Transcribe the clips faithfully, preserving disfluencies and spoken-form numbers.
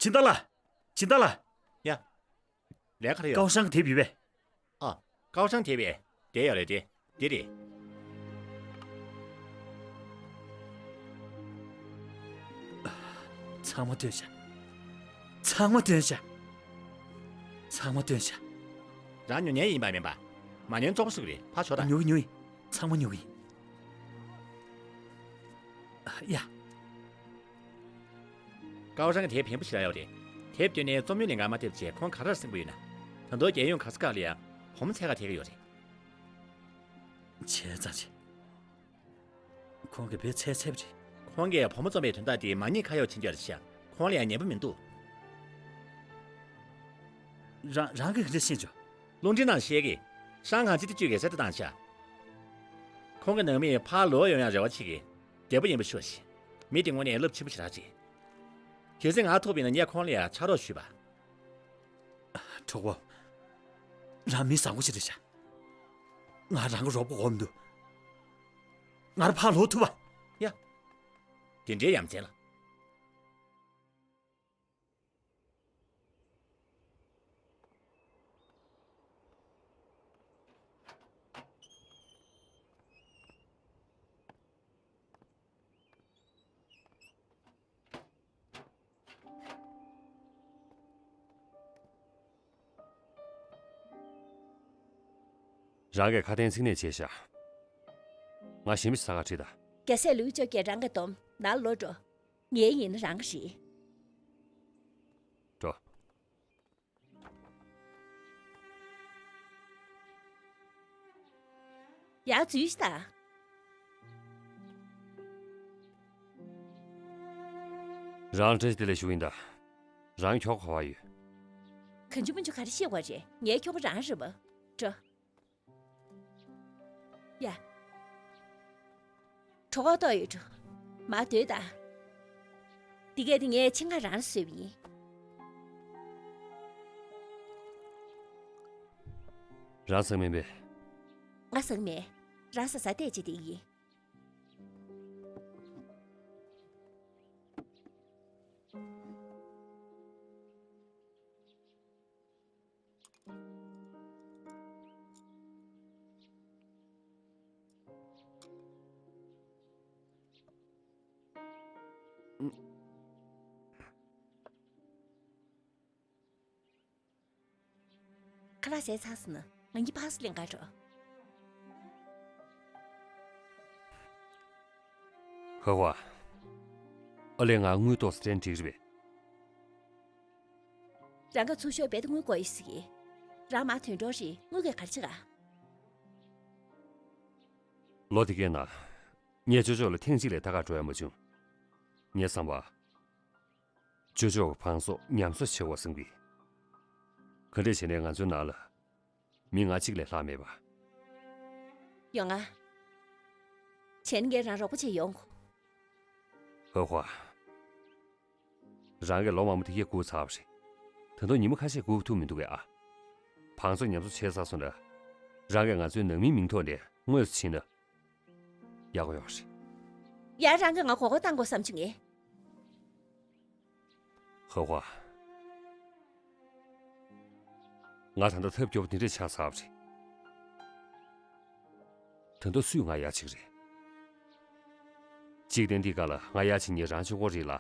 སྦྱིན་བདག་ལགས། སྦྱིན་བདག་ལགས། ཡ། ལས་ཀ་རེ་ཡོད། ཀའོ་ཧྲང་གི་དེབ་ཡོད་པས། ཨ། ཀའོ་ཧྲང་དེབ་པས། དེ་ཡོད་རེད་དེ། འདི་རེད། ཚང་མ་སྟོན་ཤག་ཚང་མ་སྟོན་ཤག་ཚང་མ་སྟོན་ཤག་རང་ཉོ་མཁན་ཡིན་པ་མིན་པ། མ་ཉོས་བཙོག་པ་ཟ་གི་རེད། ཕར་ཞོག་དང་། ཉོ་གི་ཉོ་གི་ཚང་མ་ཉོ་གི་ཡིན། ཡ། ཀའོ་ཧྲང་གི་དེབ་ཕན་པོ་ཞེ་དྲག་ཡོད་རེད། དེབ་བཏོན་ནས་རྩོམ་ཡིག་ལེན་གར་མ་ཕེབས་བྱས་ཁོང་ག་རེར་སེམས་པོ་ཡོད་ན། ད་དུང་རྒྱལ་ཡོངས་ག་ས་ག་ལ་ཡང་བུ་མོ་འཚོལ་གར་ཐད་ཀྱི་ཡོད་རེད། བྱས་ཙང་བྱས། ཁོང་གིས་བེད་ཚད་ཚད་པ་རེད། ཁོང་གིས་བུ་མོ་རྩོམ་པའི་དོན་དག་དེ་མ་ཉེས་ཁ་གཡོགས་ཕྱིན་རྒྱུ་རེད་ཤག་ཁོང་ལ་ཡང་ཉན་པོ་མི་འདུག་རང་རང་གིས་ག་འདྲ་ཤེས་བྱུང་། རླུང་འཕྲིན་ནང་བཤད་ཀྱི། ཧྲང་ཧང་ཅི་ཏི་ཅུས་ཀྱིས་གསལ་བསྒྲགས་བཏང་ཤག་ཁོང་གི་ནང་མིས་ཕར་ལོག་ཡོང་ཡག་རེ་བ་བྱེད་ཀྱི། བདེ་པོ་ཡིན་པ་ཤོད་ཤིག་མི་དེ་དངོས་གནས་རླབས་ཆེན་པོ་ཞེ་དྲག་རེད། གལ་སྲིད་ང་ཐུག་པ་ཡིན་ན་ངས་ཁོང་ལ་ཡང་ཕྱག་རོགས་ཞུས་པ། གྲོགས་པོ། རང་མི་བཟང་པོ་ཞིག་རེད་ཤག་ང་རང་གི་རོགས་པ་དགོས་མི་འདུག་ང་རང་ཕར་ལོག་ཐུབ་པ། ཡ། དེ་འདྲའི་ཡ་མཚན་ལ། རང་གིས་ཁ་དན་ཚིག་ནས་བྱས་ཤག་ང་ཞིམ་པོ་ཟ་གར་ཁྲིད་དང་། རྒྱལ་སྲས་ལུའུ་ཅོ་གིས་རང་གི་སྡོམ་ནང་ལོག་འགྲོ། ངའི་ཡིན་ན་རང་གི་རེད། འགྲོ། ཡར་འཛུལ་ཤིག་དང་། རང་བཀྲ་ཤིས་བདེ་ལེགས་ཞུ་ཡིན་ད། རང་ཁྱོ་ག་ག་པར་ཡོད། གང་བྱུང་མང་བྱུང་ག་རེ་བཤད་པ་རེད། ངའི་ཁྱོ་ག་རང་རེད་པ། འགྲོ། ཡ། གྲོད་ཁོག་ལྟོགས་ཡོད་འགྲོ། མར་སྡོད་དང་། འདི་གས་དེ་ངས་ཆེད་མངགས་རང་ལ་བཟོས་པ་ཡིན། རང་ཟ་གི་མིན་པས། ང་ཟ་གི་མེད། རང་ཟ་ཟ་བལྟས་བྱས་བསྡད་ཀྱི་ཡིན། ཁ་ལག་བཟས་ཚར་སོང་ན་ང་གཉིས་ཕར་ཚུར་ལེན་གར་འགྲོ། ཧོ་ཧོ། ཨ་ལས། ང་དངུལ་ཏོག་ཙམ་སྤྲད་ན་འགྲིག་རེད་པས། རང་ག་ཚུར་ཤོག་རྦད་དེ་དངུལ་དགོས་ཡོད་ཟེར་གི། རང་མར་ཐོན་འགྲོ་རེད། དངུལ་གྱིས་ག་རེ་བྱེད་ག་ལོ་དེ་གའི་ནང་ངས་ཅོ་ཅོ་ལ་ཐེངས་གཅིག་ལས་ཐད་ཀར་འགྲོ་ཡ་མ་བྱུང་། ངའི་བསམ་པར། ཅོ་ཅོ་གི་བང་སོ་ཉམས་གསོ་བྱེད་དགོས་བསམ་གི། ག་འདྲས་བྱས་ནས་ང་ཚོའི་ནང་ལ་མི་ང་གཅིག་ལས་ལྷག་མེད་པ། ཡོང་ང་། བྱས་ན་ངས་རང་རོགས་པ་བྱེད་ཡོང་། ཧོ་ཧོ། རང་གིས་ལོ་མང་པོ་དེ་གས་སྒུག་ཚར་བ་རེད། ད་དུང་ཉི་མ་ཁ་ཤས་སྒུག་ཐུབ་མི་འདུག་གས་ཨ། བང་སོ་ཉམས་གསོ་བྱས་ཚར་སོང་ན། རང་གིས་ང་ཚོའི་ནང་མིའི་མིང་ཐོག་ནས་དངོས་སུ་ཕྱིན་ན། ཡག་པོ་ཡོད་རེད། ཡ། རང་གིས་ང་མགོ་སྐོར་བཏང་དགོས་བསམ་བྱུང་ངས། ཧོ་ཧོ། ང་ད་ལྟ་ཐབས་སྐྱོ་པོ་དེ་འདྲས་ཆགས་ཚར་བ་རེད། ད་དུང་སུས་ང་ཡར་བྱེད་ཀྱི་རེད། འཇིག་རྟེན་འདི་སྒང་ལ་ང་ཡར་བྱེད་མཁན་རང་གཅིག་པོ་རེད་ལ།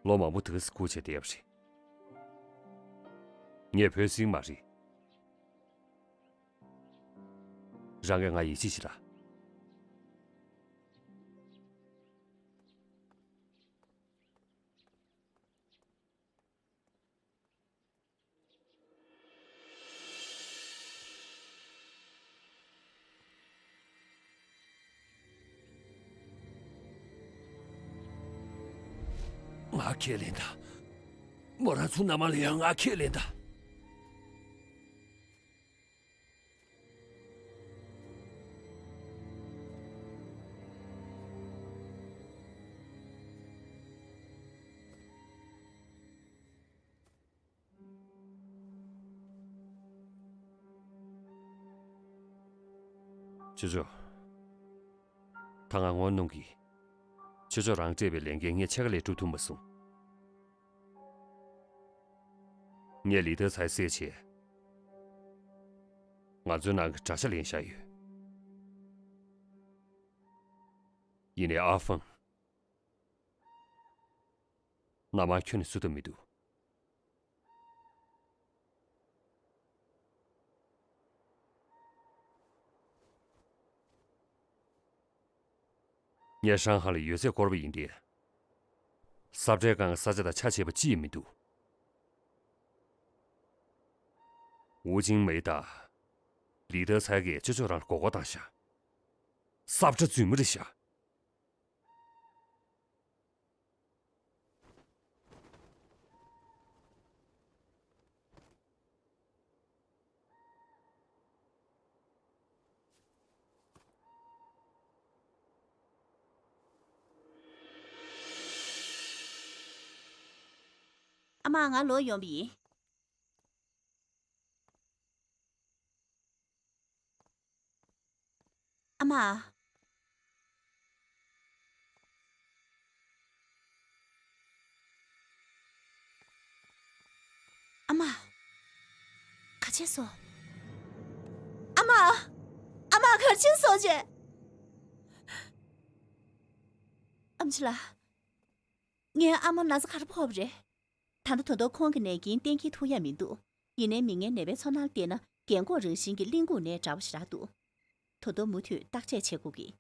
ལོ་མང་པོ་དེ་ག་སེ་སྒུག་བྱས་བསྡད་པ་རེད། ངས་བོད་སྲིད་མ་རེད། རང་གིས་ང་ཡིད་ཆེས་བྱེད་དང་། ང་ཁས་ལེན་དང་། མོ་རང་ཚོ་མནའ་མ་ལ་ཡང་ང་ཁས་ལེན་དང་། ཅོ་ཅོ། ད་ང་ངོ་གནོང་གི། ཅོ་ཅོ་རང་སྤྲད་པའི་ལས་འགན་ངས་ཕྱེད་ཀ་ལས་སྒྲུབ་ཐུབ་མ་སོང་། ངས་ལི་ཏེ་ཚའི་བསད་བྱས། ང་ཚོའི་ནང་གི་དགྲ་ཤ་ལེན་བཞག་ཡོད། ཡིན་ནའི་ཨ་ཧྥང་། མནའ་མ་ཁྱོན་ནས་བསུ་ཐབས་མི་འདུག། ངས་ཧྲང་ཧའེ་ལ་ཡོད་ཚད་བསྐོར་བ་ཡིན་ཏེ། ས་བཀྲའི་སྒང་གི་ས་ཆ་དང་ཆ་བྱེད་པ་ཅི་ཡང་མི་འདུག། ཝུ་ཅིང་མེ་དང་། ལི་ཏེ་ཚའི་གིས་ཅོ་ཅོ་རང་ལ་མགོ་སྐོར་བཏང་ཤག། ས་བཀྲ་རྫུན་མ་རེད་ཤག། ཨ་མ། ང་ལོག་ཡོང་བ་ཡིན། ཨ་མ། ཨ་མ། ག་བྱས་སོང་། ཨ་མ། ཨ་མ། ག་བྱས་སོང་བྱས། ཨམ་ཆི་ལགས། ངའི་ཨ་མ་ན་ཚ་ག་རེ་ཕོག་པ་རེད། ད་ལྟ་ད་དུང་ཁོང་གི་ནད་རྐྱེན་གཏན་འཁེལ་ཐུབ་ཡ་མི་འདུག། ཡིན་ནའི་མིག་སྔའི་ནད་པའི་ཚོར་སྣང་ལ་བལྟས་ན། རྒན་གོག་རང་བཞིན་གྱི་གླེན་ལྐུགས་ནད་འདྲ་བོ་ཞིག་རག་འདུག། ད་དུང་མུ་མཐུད་བརྟག་དཔྱད་བྱེད་དགོས་ཀྱི།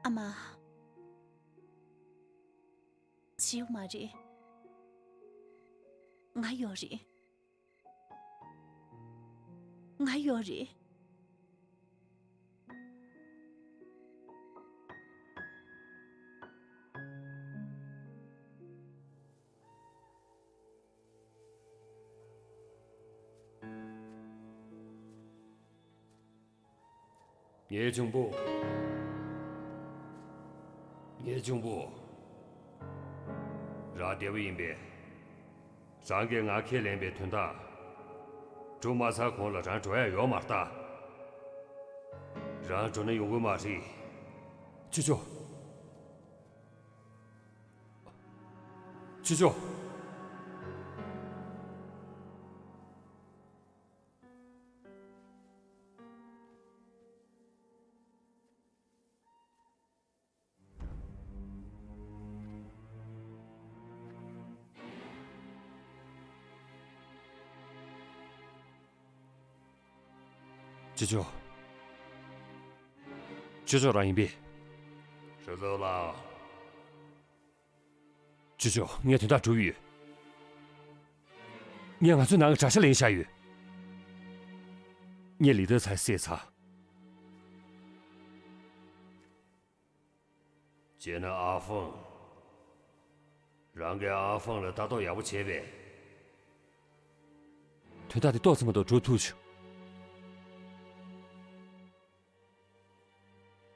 ཨ་མ། འཆི་བ་མ་རེད། ང་ཡོད་རེད། ང་ཡོད་རེད། ངའི་གཅུང་པོ། ངའི་གཅུང་པོ། རང་བདེ་པོ་ཡིན་པས། རང་གིས་ང་ཁས་ལེན་པའི་དོན་དག་འགྲུབ་མ་ཚར་གོང་ལ་རང་འགྲོ་ཡ་ཡོད་མ་རེད་ད། རང་འགྲོ་ན་ཡོང་གི་མ་རེད། ཅོ་ཅོ། ཅོ་ཅོ། ཅོ་ཅོ། ཅོ་ཅོ་རང་ཡིན་པས། ཧྲི་ཙོ་ལགས། ཅོ་ཅོ། ངས་དོན་དག་སྒྲུབ་ཡོད། ངས་ང་ཚོའི་ནང་གི་དགྲ་ཤ་ལེན་བཞག་ཡོད། ངས་ལི་ཏེ་ཚའི་བསད་ཚར། བྱས་ན་ཨ་ཧྥང་། རང་གིས་ཨ་ཧྥང་ལ་ལྟ་རྟོག་ཡག་པོ་བྱས་པས། དོན་དག་འདི་ཏོག་ཙམ་མ་གཏོགས་སྒྲུབ་ཐུབ་བྱུང་།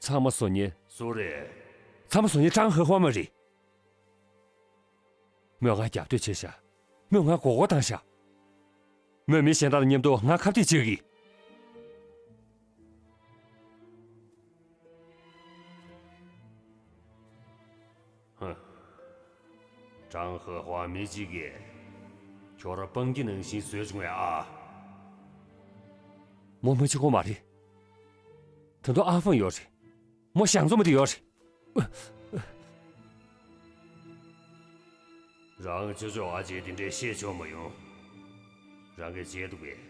ཚང་མ་བཟོ་མཁན། སུ་རེད། ཚང་མ་བཟོ་མཁན་ཀྲང་ཧེ་ཧྭ་མ་རེད། མོས་ང་རྒྱབ་གཏོད་བྱས་ཤག། མོས་ང་མགོ་སྐོར་བཏང་ཤག། མོས་མི་གཞན་དག་དང་མཉམ་དུ་ང་ཁ་གཏད་བྱེད་ཀྱི། ཧ། ཀྲང་ཧེ་ཧྭ་མི་གཅིག་གིས་ཁྱོད་རང་སྤང་གི་ནང་བཞིན་བཟོས་བྱུང་བས་ཨ། མོ་མི་གཅིག་པོ་མ་རེད། ད་དུང་ཨ་ཧྥང་ཡོད་རེད། མོ་ཞང་ཚོ་མི་དེ་ཡོད་རེད། རང་ཅོ་ཅོ་ཨ་ཅེ་དེ་འདྲས་བཤད་ཆོག་མ་ཡོང་། རང་གིས་བརྗེད་འདུག་པས།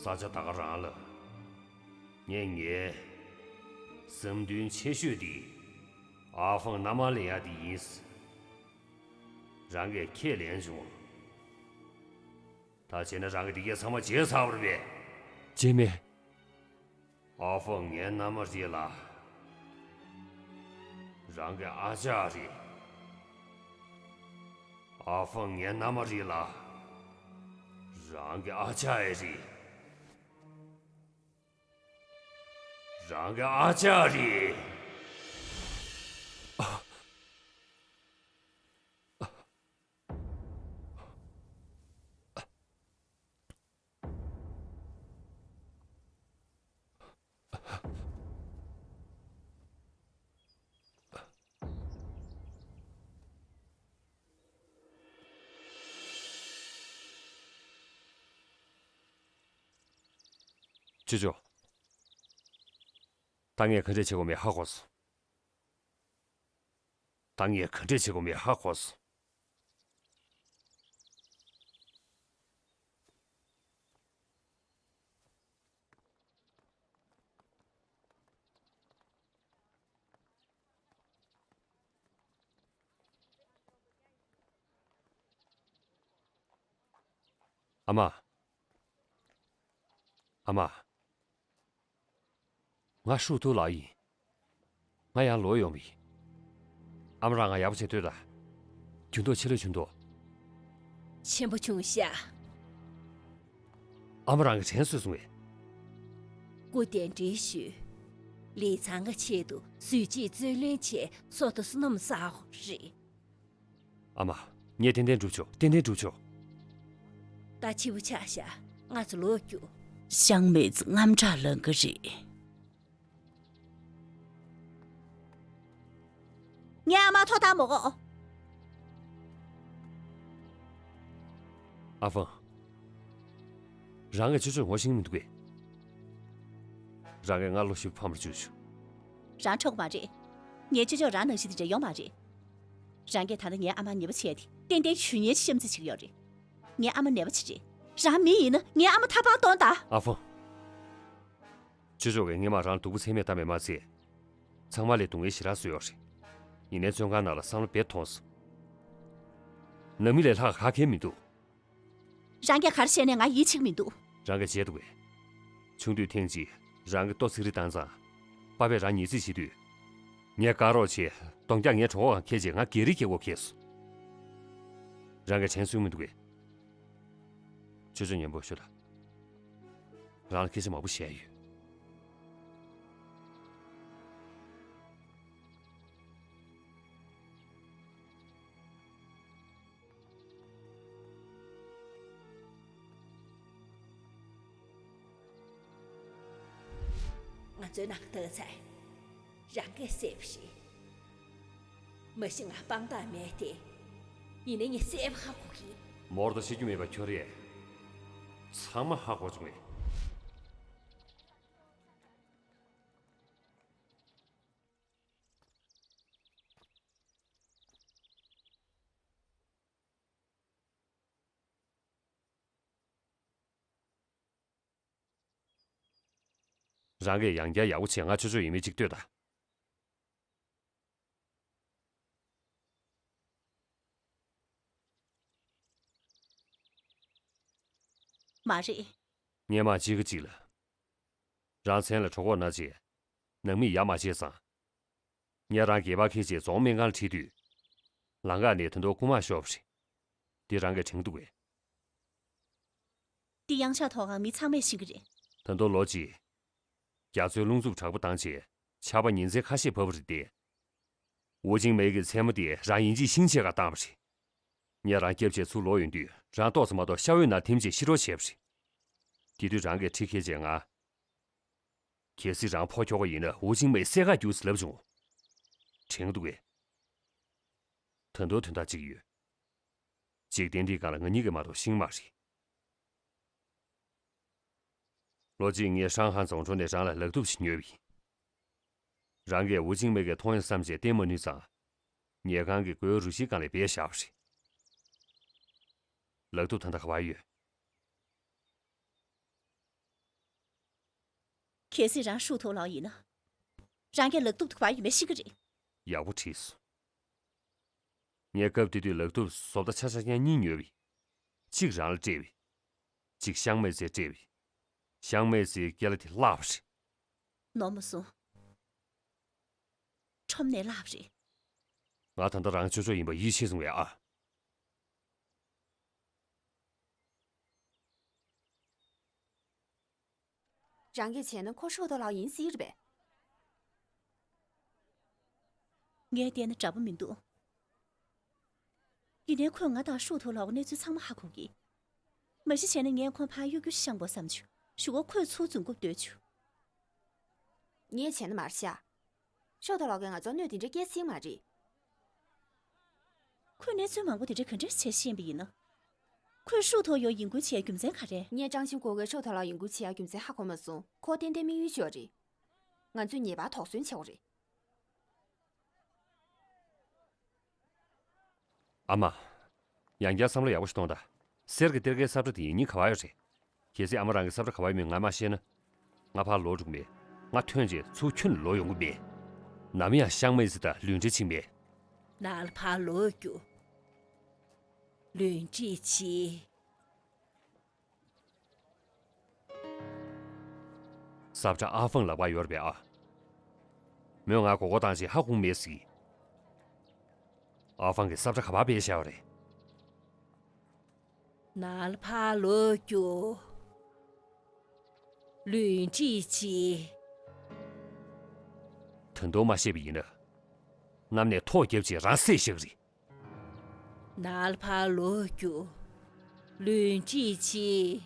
ས་ཆ་ད་ག་རང་ལ། ངས་ངའི་བསམ་འདུན་ཆེ་ཤོས་དེ་ཨ་ཧྥང་མནའ་མ་ལེན་ཡ་དེ་ཡིན། རང་གིས་ཁས་ལེན་བྱུང་། ད་བྱས་ན་རང་གིས་འདི་གས་ཚང་མ་བརྗེད་ཚར་བ་རེད་པས། བརྗེད་མེད། ཨ་ཧྥང་ངའི་མནའ་མ་རེད་ལ། རང་གི་ཨ་ཅག་རེད། ཨ་ཧྥང་ངའི་མནའ་མ་རེད་ལ། རང་གི་ཨ་ཅག་ཨེ་རེད། རང་གི་ཨ་ཅག་རེད། ཅོ་ཅོ། ད་ངས་ག་འདྲས་བྱེད་དགོས་མེད་ཧ་གོ་སོང་། ད་ངས་ག་འདྲས་བྱེད་དགོས་མེད་ཧ་གོ་སོང་། ཨ་མ། ཨ་མ། ང་ཧྲུའུ་ཐུའུ་ལགས་ཡིན། ང་ཡང་ལོག་ཡོང་བ་ཡིན། ཨ་མ་རང་ང་ཡག་པོ་བྱས་ལྟོས་དང་། འགྱུར་ལྡོག་ཆེ་ལོས་བྱུང་འདུག་ཆེན་པོ་བྱུང་ཤག་ཨ་མ་རང་གིས་དྲན་གསོས་སོང་བས། སྐུ་གདན་འདྲེན་ཞུས། ལི་ཚང་གི་ཆེད་དུ་གཟི་བརྗིད་རྩོད་ལེན་བྱས་སོ་ཏོ་བསོད་ནམས་བསགས་རེད། ཨ་མ། ངས་ཏན་ཏན་སྒྲུབ་ཆོག་ཏན་ཏན་སྒྲུབ་ཆོག་ད་ཕྱི་པོ་ཆགས་ཤག་ང་ཚོ་ལོག་རྒྱུག་ཤང་མེ་ཙི་རྔམ་དྲག་ལངས་གི་རེད། ངའི་ཨ་མ་ཐོག་བཏང་མོ་གོ། ཨ་ཧྥང་། རང་གིས་ཅོ་ཅོར་ངོ་ཤེས་ཀྱི་མི་འདུག་གས། རང་གིས་ང་ལོ་བཞི་ཕམ་ལ་བཅུག་བྱུང་། རང་ཁྲོ་གི་མ་རེད། ངའི་ཅོ་ཅོ་རང་ནང་བཞིན་དེ་འདྲ་ཡོད་མ་རེད། རང་གིས་ད་ལྟ་ངའི་ཨ་མ་ཉེས་པ་བྱས་ཏེ་ཏན་ཏན་ཇུས་ཉེས་ཤམ་ཚིག་ཅིག་ཡོད་རེད། ངའི་ཨ་མ་ནད་པ་ཅིག་རེད། རང་མི་ཡིན་ན་ངའི་ཨ་མ་ཐར་པ་གཏོང་དང་། ཨ་ཧྥང་། ཅོ་ཅོ་གིས་སྔོན་མ་རང་ལ་སྡུག་པོ་ཚད་མེད་བཏང་བས་མ་ཚད། ཚང་མ་ལས་སྡུག་བསྔལ་ཞེ་དྲག་བཟོས་ཡོད་རེད། ཡིན་ནའི་བཙོན་ཁང་ནང་ལ་བསམ་བློ་རྦད་ཐོངས་སོང་། ནང་མི་ལས་ལྷག་ག་གེ་མི་འདུག་རང་གིས་ག་རེ་བྱས་ནས་ང་ཡིད་ཆེས་ཀྱི་མི་འདུག་རང་གིས་བརྗེད་འདུག་གས། ཆུང་དུས་ཐེངས་གཅིག་རང་གིས་ལྟོ་ཚིག་རེ་བཏང་ཙང་། པ་ཕས་རང་ཉེས་རྩིས་བྱེད་དུས། ངས་དཀའ་རོགས་བྱས་གདོང་རྒྱག་ངའི་གྲོད་ཁོག་སྒང་འཁྱེར་རྗེས་ང་སྒེར་རི་སྐྱེལ་དགོས་ཁེལ་སོང་། རང་གིས་དྲན་གསོས་ཀྱི་མི་འདུག་གས། ཅོ་ཅོ་ཉན་པོ་ཤོད་དང་། རང་ལ་སྐད་ཆ་མང་པོ་བཤད་ཡོད། ང་ཚོའི་ནང་གི་ཐག་ཚད་རང་གིས་བསད་པ་རེད། མ་གཞི་ང་དཔང་རྟགས་མེད་དེ། ཡིན་ནའི་ངས་གསལ་པོ་ཧ་གོ་གི་ཡིན། མོར་ད་ཤི་རྒྱུ་མེད་པ་ཁྱོད་རེད། ཚང་མ་ཧ་གོ་བྱུང་ངས། རང་གིས་ཡང་བསྐྱར་ཡག་པོ་བྱས་ང་ཆོས་ཆོས་ཡིན་མིན་ཅིག་ལྟོས་དང་། མ་རེད། སྔོན་མ་གཅིག་གིས་གཅིག་ལ། རང་མཚན་ལ་གྲོད་ཁོག་ན་རྗེས། ནང་མིས་ཡ་མ་བྱས་ཙང་། ངས་རང་སྒལ་པར་འཁྱེར་རྗེས་རྫོང་སྨན་ཁང་ལ་ཁྲིད་དུས། ལམ་ཁ་ནས་ད་དུང་རྐུན་མ་ཤོར་བ་རེད། འདི་རང་གིས་དྲན་གྱི་འདུག་གས། འདི་གཡང་ཆགས་ཐོག་ཁང་མི་ཚང་མས་ཤེས་ཀྱི་རེད། ད་དུང་ལོ་གཅིག་རྒྱ་མཚོའི་རླུང་འཚུབ་དྲག་པོ་བཏང་རྗེས་ཆར་པ་ཉིན་མཚན་ཁ་ཤས་བབས་པ་རེད་དེ། ཝུ་ཅིང་མེ་གི་མཚན་མོ་དེ་རང་ཡིན་གཅིག་ཤིང་ཆེ་ག་བཏང་བ་རེད། ངས་རང་སྐྱབས་བྱས་ཚུར་ལོག་ཡོང་དུས་རང་ཏོག་ཙམ་མ་གཏོགས་ཤ་འོད་ནང་ཐིམ་བྱས་ཤི་རོགས་བྱས་པ་རེད། དེ་དུས་རང་གིས་ཁྲིད་ཁྱེར་རྗེས་ང་། གལ་སྲིད་རང་ཕོ་ཁྱོ་ག་ཡིན་ན་ཝུ་ཅིང་མེ་སེ་ག་རྒྱུགས་ཟེར་ལབ་བྱུང་། དྲན་གྱི་འདུག་གས། ད་དུང་དོན་དག་གཅིག་ཡོད། འཇིག་རྟེན་འདིའི་སྒང་ལ་ང་གཉིས་ཀྱིས་མ་གཏོགས་ཤེས་མ་རེད། ལོ་གཅིག་ངས་ཧྲང་ཧན་རྫོང་ཁྲོད་ནས་རང་ལ་ལག་གདུབ་ཞིག་ཉོས་པ་ཡིན། རང་གིས་ཝུ་ཅིང་མེ་གིས་མཐོང་ཡ་བསམ་བྱས་བསྟན་མ་ནུས་ཙང་། ཉལ་ཁང་གི་སྒོའི་རུ་ཤིང་སྒང་ལ་སྦས་བཞག་པ་རེད། ལག་གདུབ་ད་ལྟ་ག་པར་ཡོད། གལ་སྲིད་རང་ཧྲུའུ་ཐོ་ལའོ་ཡིན་ན། རང་གི་ལག་གདུབ་དེ་ག་པར་ཡོད་མེད་ཤེས་ཀྱི་རེད། ཡག་པོ་དྲིས་སོང་། ངས་སྐབས་དེ་དུས་ལག་གདུབ་བཟོ་ལྟ་ཆ་ཆ་རྐྱང་གཉིས་ཉོས་པ་ཡིན། གཅིག་རང་ལ་སྤྲད་པ་ཡིན། གཅིག་ཤང་མེ་ཙེར་སྤྲད་པ་ཡིན། ཤང་མེ་ཙེའི་སྐེ་ལ་དེ་བརླགས་པ་རེད། ནོར་མ་སོང་། ཁྲོམ་ནས་བརླགས་པ་རེད། ང་ད་ལྟ་རང་ཆོས་ཕྱོགས་ཡིན་པ་ཡིད་ཆེས་སོང་བས་ཨ། རང་གིས་བྱས་ན་ཁོ་ཧྲུའུ་ཐོ་ལའོ་ཡིན་སྲིད་རེད་པས། ངས་བལྟས་ན་འདྲ་པོ་མི་འདུག་ཡིན་ནའི་ཁོས་ང་དང་ཧྲུའུ་ཐོ་ལའོ་གནས་ཚུལ་ཚང་མ་ཧ་གོ་གི། མ་གཞི་བྱས་ན་ངས་ཁོ་ཕར་གཡུག་རྒྱུ་བཤམས་དགོས་བསམ་བྱུང་། གཞུག་གུ་ཁོས་ཚུར་འཛིན་དགོས་འདོད་བྱུང་། ངས་བྱས་ན་མར་བཞག་ཧྲུའུ་ཐོ་ལའོ་གིས་ང་ཚོར་གནོད་དེ་འདྲ་སྐྱེལ་སྲིད་མ་རེད། ཁོས་གནས་ཚུལ་མང་པོ་དེ་འདྲ་ག་འདྲས་བྱས་ཤེས་པ་ཡིན་ན། ཁོས་ཧྲུའུ་ཐོ་ཡོ་ཡིན་ཁུལ་བྱས་རྒྱུ་མཚན་ག་རེ། ངས་ཀྲང་ཤིན་ཀོ་གིས་ཧྲུའུ་ཐོ་ལའོ་ཡིན་ཁུལ་བྱས་རྒྱུ་མཚན་ཧ་གོ་མ་སོང་། ཁོ་ཏན་ཏན་དམིགས་ཡུལ་ཅིག་ཡོད་རེད། ང་ཚོས་ངེས་པར་དོགས་ཟོན་བྱེད་དགོས་རེད། ཨ་མ། ཡང་བསྐྱར་བསམ་བློ་ཡག་པོ་ཞིག་གཏོང་དང་། གསེར་གྱི་གཏེར་ཁའི་ས་ཁྲ་དེ་ཡིན་མིན་ག་པར་ཡོད་རེད། གལ་སྲིད་ཨ་མ་རང་གི་ས་ཁྲ་ག་པར་ཡོད་མེད་ང་མ་ཤེས་ན། ང་ཕར་ལོག་འགྲོ་གི་མེད། ང་ཐོན་རྗེས་ཚུར་ཁྱོན་ནས་ལོག་ཡོང་གི་མེད། ནམ་ཡང་ཤང་མེ་ཙི་དང་ལུན་ཁྲི་ཆིང་མེད། ནང་ལ་ཕར་ལོག་རྒྱུགས། ལུན་ཁྲི་ཆིང་། ས་ཁྲ་ཨ་ཧྥང་ལག་པར་ཡོད་རེད་པས་ཨ། མོས་ང་མགོ་སྐོར་བཏང་རྗེས་ཧ་གོ་མེད་ཟེར་གི། ཨ་ཧྥང་གིས་ས་ཁྲ་ག་པར་སྦས་བཞག་པ་རེད། ནང་ལ་ཕར་ལོག་རྒྱུགས། ལུན་ཁྲི་ཆིང་། ད་དུང་མ་ཤེས་པ་ཡིན་ན། གནམ་ནས་ཐོག་བརྒྱབ་བྱས་རང་བསད་བཞག་གི་རེད། ནང་ལ་ཕར་ལོག་རྒྱུགས། ལུན་ཁྲི་ཆིང་།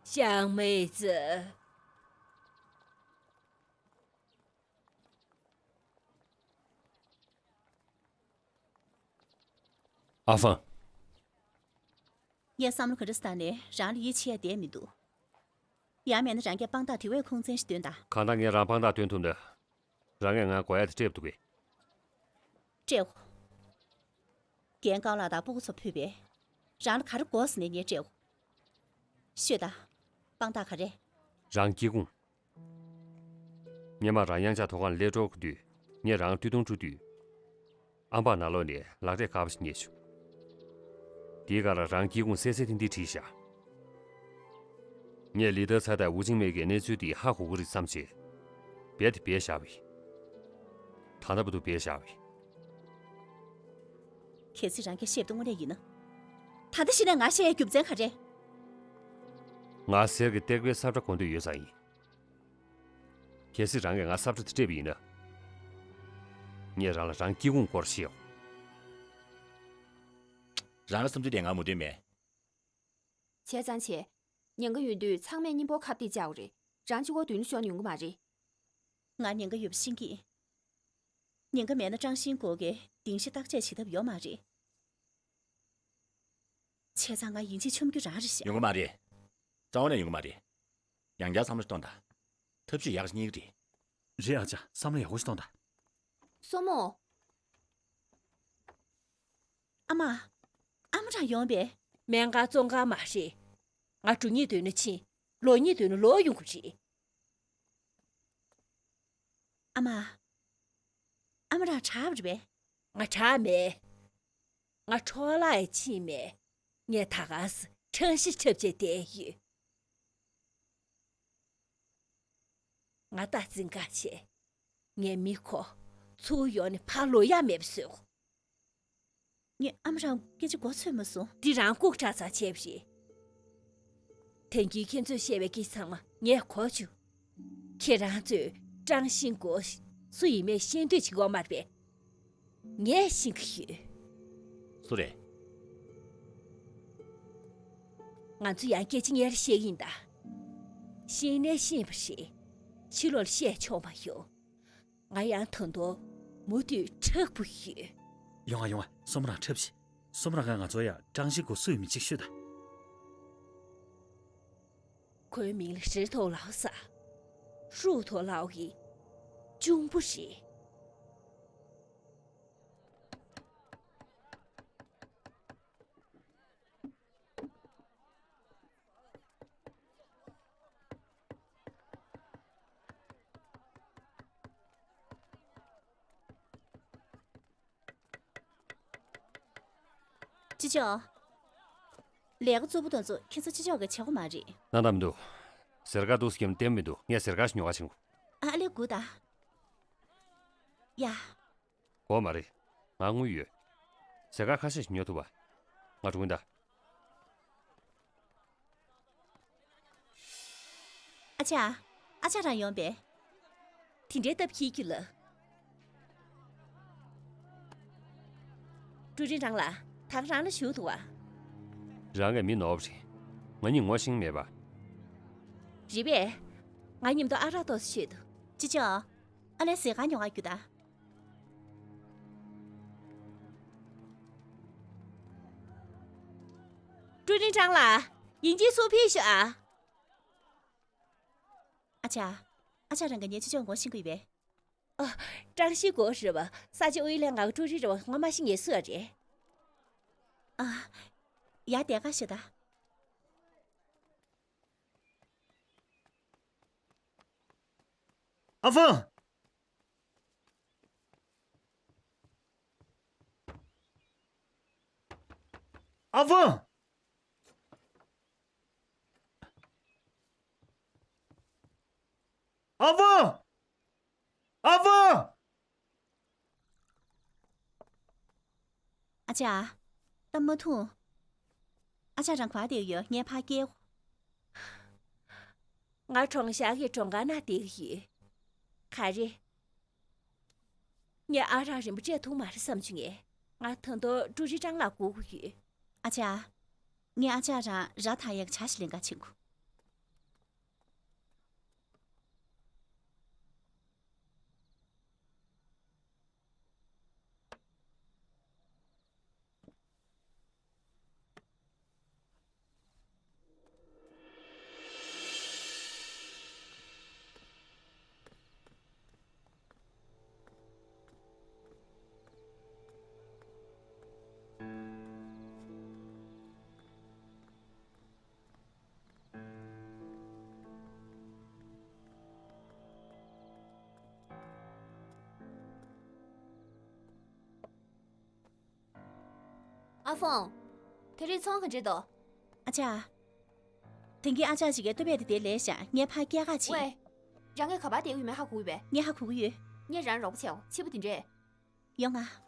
ཤང་མེ་ཙི། ཨ་ཧྥང་། ངས་བསམ་བློ་ག་འདྲ་བཏང་ནས་རང་ལ་ཡིད་ཆེས་ཡ་བསྡད་མི་འདུག་ཡང་མིན་ན་རང་གིས་དཔང་རྟགས་དེ་བས་ཁུངས་བཙན་ཞིག་སྟོན་དང་། གང་ལྟར་ངས་རང་དཔང་རྟགས་སྟོན་ཐུབ་ན། རང་གིས་ང་མགོ་ཡ་དེ་སྤྲད་འདུག་གས། སྤྲད་འོ། རྒན་ཀའོ་ལགས་དང་སྤུ་གུ་ཚོ་ཕུད་པས། རང་ལ་ག་རེ་དགོས་ཟེར་ནས་ངས་སྤྲད་འོ། ཤོད་དང་། དཔང་རྟགས་ག་རེ། རང་སྐྱེ་ཁུངས། སྔོན་མ་རང་གཡང་ཆགས་ཐོག་ཁང་ལས་གྲོལ་དུས་ངས་རང་སྟོད་ཐུང་འཁྲུ་དུས། ཨམ་བག་ནང་ལོགས་ནས་ལག་རས་དཀར་པོ་ཞིག་རྙེད་བྱུང་། དེའི་སྒང་ལ་རང་སྐྱེ་ཁུངས་གསལ་གསལ་ཐིང་ཐིང་བྲིས་བཞག་ངས་ལི་ཏཱ་ཚའེ་དང་ཝུ་ཅིང་མེ་གི་གནས་ཚུལ་དེ་ཧ་གོ་གི་རེད་བསམ་བྱས། སྦས་དེ་སྦས་བཞག་པ་ཡིན། ད་ལྟ་བར་དུ་སྦས་བཞག་པ་ཡིན། གལ་སྲིད་རང་གིས་བཤད་པ་དེ་དངོས་གནས་ཡིན་ན། ད་ལྟ་གཞི་ནས་ང་བཤད་ཡའི་རྒྱུ་མཚན་ག་རེ། ང་གསེར་གྱི་གཏེར་ཁའི་ས་ཁྲ་གོ་འདོད་ཡོད་ས་ཡིན། གལ་སྲིད་རང་གིས་ང་ས་ཁྲ་དེ་སྤྲད་པ་ཡིན་ན། ངས་རང་ལ་རང་སྐྱེ་ཁུངས་སྐོར་བཤད་འོ། རང་ལ་བསམ་ཚུལ་དེ་ང་མོས་མཐུན་མེད། བྱས་ཙང་བྱས། ཉེན་ཁ་ཡོད་དུས་ཚང་མས་གཉིད་སྤོ་ཁ་གཏད་བཅག་པ་རེད། རང་གཅིག་པོ་མདུན་ལ་ཤོར་ན་ཡོང་གི་མ་རེད། ང་ཉེན་ཁ་ཡོད་པ་ཤེས་ཀྱི། ཉེན་ཁ་མེད་ན་ཀྲང་ཤིན་ཀོ་གིས་སྡིངས་ཆ་བརྟག་དཔྱད་བྱེད་ཐབས་ཡོད་མ་རེད། བྱས་ཙང་ང་ཡིན་གཅིག་མཆོང་རྒྱུ་རང་རེད་ཤག་ཡོང་གི་མ་རེད། རྩ་བ་ནས་ཡོང་གི་མ་རེད། ཡང་བསྐྱར་བསམ་བློ་གཏོང་དང་། ཐབས་ཤེས་ཡག་ཞིག་རྙེད་ཀྱི་རེད། རེད་ཨ་ཅག་བསམ་བློ་ཡག་པོ་ཞིག་གཏོང་དང་། སྲུ་མོ། ཨ་མ། ཨ་མ་རང་ཡོང་པས། སྨན་ཁང་བཙོན་ཁང་མ་རེད། ང་འགྲོ་སྙིང་འདོད་ན་ཕྱིན། ལོག་སྙིང་འདོད་ན་ལོག་ཡོང་གི་རེད། ཨ་མ། ཨ་མ་རང་དྲག་པ་རེད་པས། ང་དྲག་མེད། ང་འཕྲོ་བརླག་ཡང་ཕྱིན་མེད། ངས་ད་ག་སེ་ཁྲང་ཤི་འཁྲབ་བྱས་བསྡད་ཡོད། ང་རྟག་འཛིན་དཀའ་བྱས། ངའི་མི་ཁོ། ཚུར་ཡོང་ནས་ཕར་ལོག་ཡག་མེད་པ་བཟོས། ངས་ཨ་མ་རང་སྐད་ཆ་གོ་ཚོད་མ་སོང་། འདི་རང་ལྐུགས་དྲགས་ཙང་བྱས་པ་རེད། དེང་གི་ཁྱེད་ཚོས་བཤད་པའི་སྐད་ཆ་ཚང་མ་ངས་གོ་བྱུང་། ཁྱེད་རང་ཚོས་ཀྲང་ཤིན་ཀོ་སུ་ཡིན་མིན་ཤེས་འདོད་བྱེད་ཀྱི་ཡོད་མ་རེད་པས། ངས་ཤེས་ཀྱི་ཡོད། སུ་རེད། ང་ཚོ་ཡང་སྐད་ཆ་སྔོན་ལ་བཤད་ཀྱི་ཡིན་ད། ཤེས་ནའི་ཤེས་པ་རེད། ཕྱི་ལོགས་ལ་བཤད་ཆོག་མ་ཡོང་། ང་ཡང་ད་དུང་མུ་མཐུད་མཁྲེགས་པོ་ཡོད། ཡོང་ང་ཡོང་ང་སྲུ་མོ་རང་འཁྲབ་ཤིག་སྲུ་མོ་རང་གིས་ང་ཚོ་ཡ་ཀྲང་ཤིན་ཀོ་སུ་ཡིན་མིན་ཅིག་ཤོད་དང་། ཁོའི་མིང་ལ་ཧྲི་ཐོ་ལའོ་ཟེར། ཧྲུའུ་ཐོ་ལའོ་ཡི་གཅུང་པོ་རེད། ཅི་ལྕོགས། ལས་ཀ་རྩུབ་པོ་དེ་ཚོ་ཁྱེད་ཚོ་ཅི་ལྕོགས་ཀྱིས་བྱེད་དགོས་མ་རེད། གནང་སྟངས་མི་འདུག་ཟེར་ག་འདུག་སེ་བསྟན་མི་འདུག་ངས་ཟེར་ག་ཞིག་ཉོ་ག་ཕྱིན་དགོས། ཨ་ལས་སྒུག་ད། ཡ། དགོས་མ་རེད། ང་དངུལ་ཡོད། ཟེར་ག་ཁ་ཤས་ཤིག་ཉོ་ཐུབ་པ། ང་འགྲོ་གིན་གདའ། ཨ་ཅག་ཨ་ཅག་རང་ཡོང་པས། དེ་འདྲའི་སྟབས་ཁྱིའི་རྒྱུད་ལ། ཀྲུའུ་རིན་ཀྲང་ལགས། ད་ག་རང་ལ་བཞུགས་འདུག་བ། རང་གི་མི་ནོར་བ་རེད། ང་གཉིས་ངོ་ཤེས་མེད་པ། རེད་པས། ང་མཉམ་དུ་ཨ་རག་ཏོག་ཙམ་མཆོད་དོ། ཅི་ལྕོགས། ཨ་ལས་ཟས་གང་ཉོ་ག་རྒྱུགས་དང་། ཀྲུའུ་རིན་ཀྲང་ལགས། ཡིན་ཅིན་སུ་ཕེབས་ཤག་ཨ། ཨ་ཅག་ཨ་ཅག་རང་གིས་ངའི་ཆུ་ལྕོག་ངོ་ཤེས་ཀྱི་ཡོད་པས། ཨ། ཀྲང་ཤིས་གོ་རེད་པ། ས་ཆ་དབུས་ལས་ང་གི་ཀྲུའུ་རིན་རེད་པ། ངོ་མ་ཤེས་ངེས་སུ་ཨ་རེད། ཨ། ཡ་དེ་ག་ཤོད་ད། ཨ་ཧྥང་། ཨ་ཧྥང་། ཨ་ཧྥང་། ཨ་ཧྥང་། ཨ་ཅག་ད་མ་འཐུང་། ཨ་ཅག་རང་ག་པར་བསྡད་ཡོད། ངས་ཕར་སྐྱེལ། ང་གྲོང་ཤར་གྱི་གྲོང་ཁྱེར་ནང་བསྡད་ཀྱི་ཡོད། ག་རེ། ངས་ཨ་རག་རིན་པོ་ཆེ་འཐུང་མ་རེད་བསམ་བྱུང་ངས། ང་ད་དུང་ཀྲུའུ་རིན་ཀྲང་ལ་སྒུག་གི་ཡོད། ཨ་ཅག་ངས་ཨ་ཅག་རང་ར་ཐང་ཡག་ཇ་ཞིག་ལེན་ག་ཕྱིན་གོ། ཨ་ཧྥང་། དེ་རིང་ཚོང་ག་འདྲ་འདུག་ཨ་ཅག་དེང་གི་ཨ་ཅག་ཅིག་གིས་ལྟོ་ཕད་དེ་དེ་ལས་བཞག་ངས་ཕར་སྐྱེལ་ག་ཕྱིན། ཝེ། རང་གིས་ག་པར་བསྡད་ཡོད་མེད་ཧ་གོ་གི་ཡོད་པས། ངས་ཧ་གོ་གི་ཡོད། ངས་རང་རོགས་པ་བྱེད་འོ། ཕྱི་པོ་དེ་འདྲས། ཡོང་ང་།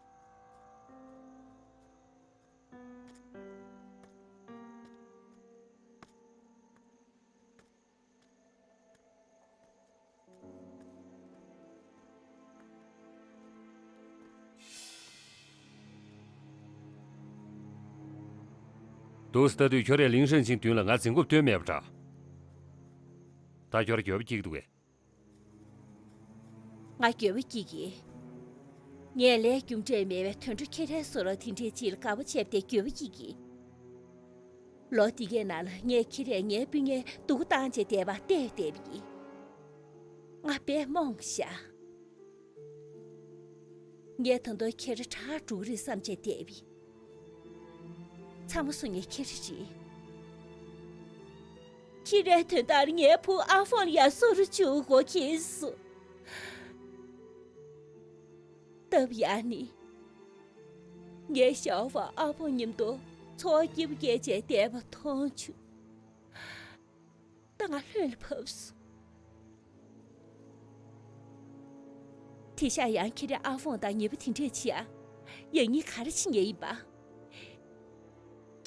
འདུག་སེ་ལྟ་དུས་ཁྱོད་རས་ལིང་ཧྲན་ཆིང་མདུན་ལ་ང་འཛེམ་དགོས་དོན་མེད་པ་འདྲ། ད་ཁྱོད་ར་འགྱོད་པ་སྐྱེ་གི་འདུག་གས། ང་འགྱོད་པ་སྐྱེ་གི། ངས་ལས་རྒྱུ་འབྲས་མེད་པའི་དུད་འགྲོ་ཁྱི་རའི་བཟོ་ལོ་དེ་འདྲའི་ཅིག་ལ་དགའ་པོ་བྱས་ཏེ་འགྱོད་པ་སྐྱེ་གི། ལོ་འདི་གའི་ནང་ལ་ངས་ཁྱི་རས་ངའི་སྤུན་ཉེ་སྡུག་བཏང་བྱས་བསྡད་པ་བལྟས་བསྡད་པ་ཡིན། ང་དཔེ་རྨོངས་ཤག་ངས་ད་དུང་ཁྱི་ར་དྲག་འགྲོ་གི་རེད་བསམ་བྱས་བསྡད་པ་ཡིན། ཚང་མ་སུ་ངའི་ཁྱི་ར་རེད། ཁྱི་རའི་དོན་དག་ལ་ངའི་བུ་ཨ་ཧྥང་ལ་ཡ་སོ་རུ་བཅུག་གོ་ཁྱེར་སོང་། སྟབས་ཡག་ནི། ངའི་ཞའོ་ཧྥང་ཨ་ཧྥང་མཉམ་དུ་འཚོ་བ་སྐྱིད་པོ་སྐྱེལ་བྱས་བསྡད་པ་མཐོང་བྱུང་། ད་ང་ལྷོད་ལ་བབས་སོང་། དེང་སང་ཡང་ཁྱི་རའི་ཨ་ཧྥང་དང་ཉེ་པོ་དེ་འདྲས་བྱེད་ཨ། ཡང་སྙིང་ག་རེ་བྱེད་མཁན་ཡིན་པ།